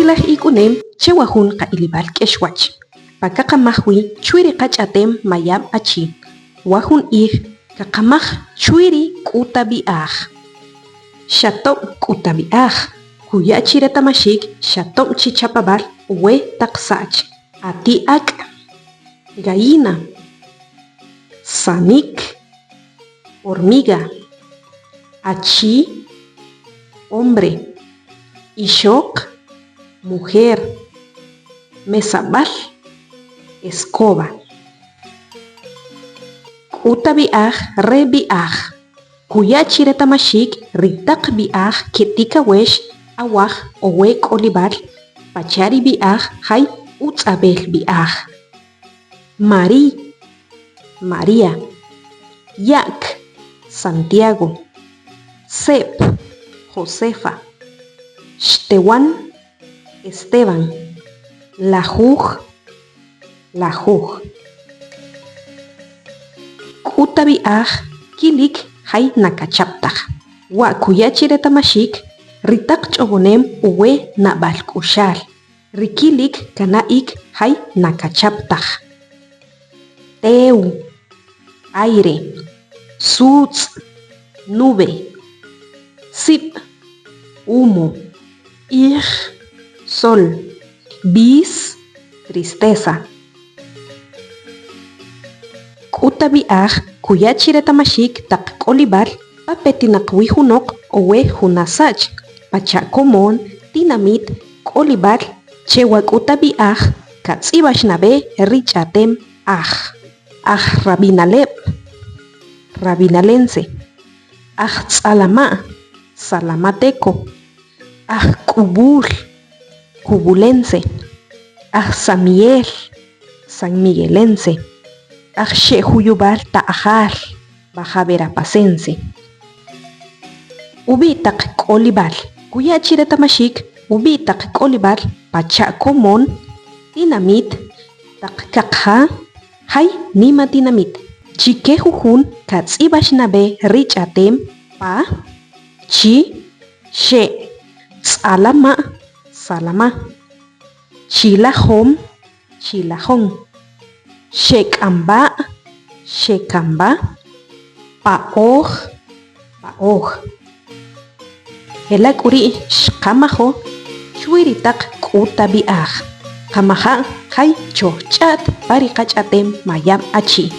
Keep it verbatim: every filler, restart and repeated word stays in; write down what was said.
Laj ik'unem che wa jun qa'ilib'al k'exwach pa kaqamaj wi chwi ri qach'a'tem Mayab' Achi. Wa jun q'ij kaqamaj chwi ri k'utab'i'aj. Xa tob' k'utab'i'aj kuya' chi reta'maxik xa tob' chi chapab'al we taq sach, ati' ak', gallina, sanik, hormiga, achi, hombre, ixoq, mujer, mesab'al, escoba. K'utab'i'aj re b'i'aj kuya' chi reta'maxik ri taq b'i'aj ketikawex awaj o we k'olib'al pacha' ri b'i'aj jay utz'ab'el b'i'aj. Mari, María. Yak, Santiago. Seb, Josefa. Xtewan, Esteban. Lajuj, Lajuj. K'utab'i'aj kilik jay na kachap taj. Wa' kuya' chi reta'maxik ri taq ch'ob'onem uwe nab'al k'uxal, ri kilik kana'ik jay na kachap taj. Tew, aire. Sutz', nube. Sib', humo. Ij, sol. B'is, tristeza. K'utab'i'aj kuya' chi reta'maxik taq k'olib'al pa petinaq wi junoq o we juna sach, pacha' komon, tinamit, k'olib'al. Che wa k'utab'i'aj katz'ib'ax nab'e ri ch'a'tem aj: aj rab'inaleb', rabinalense; aj tz'alama', salamateco; aj k'ub'ul, cub'ulense; aj samiel, sanmiguelense; aj xe'juyub'al ta'ajal, bajaverapacense. Ub'i' taq k'olib'al kuya' chi reta'maxik ub'i' taq k'olib'al pacha' komon, tinamit, taq kaqja, jay nimatinamit. Chike jujun katz'ib'ax nab'e ri ch'a'tem pa: chi, xe', tz'alama', salama'; chilajom, chilajon; xek'amb'a', xekamb'a'; pa'oj, pa'oj. Jela' k'u ri' xqamajo chwi ri taq k'utab'i'aj. Qamaja' jay chojch'a't pa ri qach'a'tem Mayab' Achi.